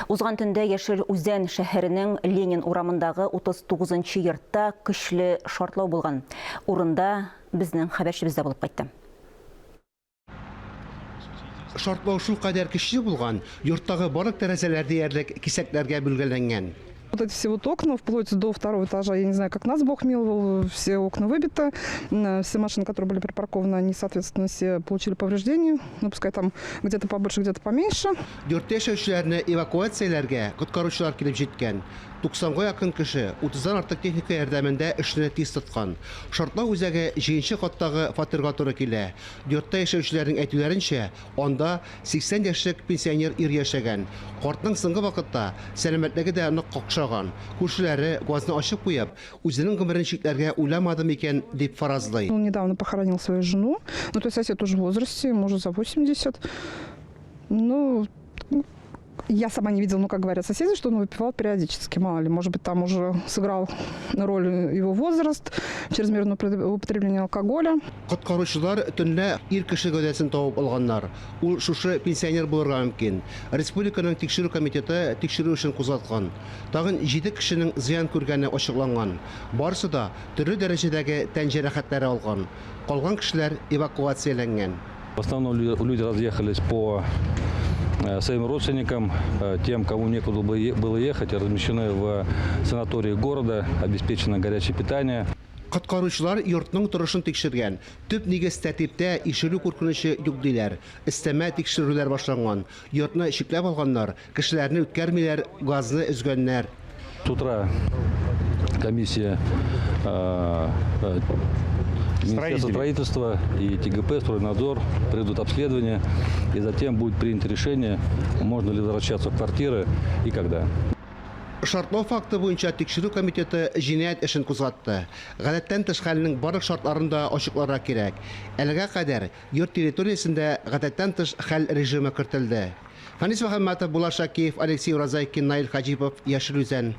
Узган төндә Яшел Үзән шәһәренең Ленин урамындагы 39 нчы йортта көчле шартлау булган. Урында безнең хәбәрчебез дә булып кайтты. Шартлау шулкадәр көчле булган, йорттагы барлык тәрәзәләр диярлек кисәкләргә бүлгәләнгән. Вот эти все вот окна, вплоть до второго этажа, я не знаю, как нас Бог миловал, все окна выбиты, все машины, которые были припаркованы, они, соответственно, все получили повреждения, ну, пускай там где-то побольше, где-то поменьше. Йортта яшәүчеләрне эвакуацияләргә коткаручылар килеп җиткән. 90 га якын кеше 30 дан артык техника ярдәмендә эшне тиз тоткан. Шартлау үзәге җиденче каттагы фатирга туры килә. Йортта яшәүчеләрнең әйтүләренчә, анда 80 яшьлек пенсионер ир яшәгән. Картның соңгы вакытта сәламәтлеге дә нык какшаган. Күршеләре, газны ачып куеп, үзенең гомерен чикләргә уйламады микән, дип фаразлый. Он недавно похоронил свою жену. Ну, то есть сосед уже в возрасте, ему уже за 80. Ну, я сама не видела, но, как говорят соседи, что он выпивал периодически, мало ли, может быть, там уже сыграл роль его возраст, чрезмерное употребление алкоголя. Коткаручылар төнлә ир кеше гәүдәсен табып алганнар. Ул шушы пенсионер булырга мөмкин. Республиканың тикшерү комитеты тикшерү эшен кузгаткан. Тагын җиде кешенең зыян күргәне ачыкланган. Барысы да төрле дәрәҗәдәге тән җәрәхәтләре алган. Калган кешеләр эвакуацияләнгән. В основном люди разъехались по своим родственникам, тем, кому некуда было ехать, размещены в санатории города, обеспечено горячее питание. Коткаручылар йортның торышын тикшергән. Төп нигез тәртиптә, ишелү куркынычы юк диләр. Өстәмә тикшерүләр башланган. Йортны чикләп алганнар, кешеләрне үткәрмиләр, газны өзгәннәр. С утра комиссия Министерства строительства и ТГП, стройнадзор проведут обследование, и затем будет принято решение, можно ли возвращаться в квартиры и когда. Шартлау факты буенча тикшерү комитеты җинаять эшен кузгатты. Гадәттән тыш хәлнең барлык шартларын да ачыкларга кирәк. Әлегә кадәр йорт территориясендә гадәттән тыш хәл режимы кертелде. Фәнис Мөхәммәтов, Булат Шакиев, Алексей Уразайкин, Наил Хаҗипов, Яшел Үзән.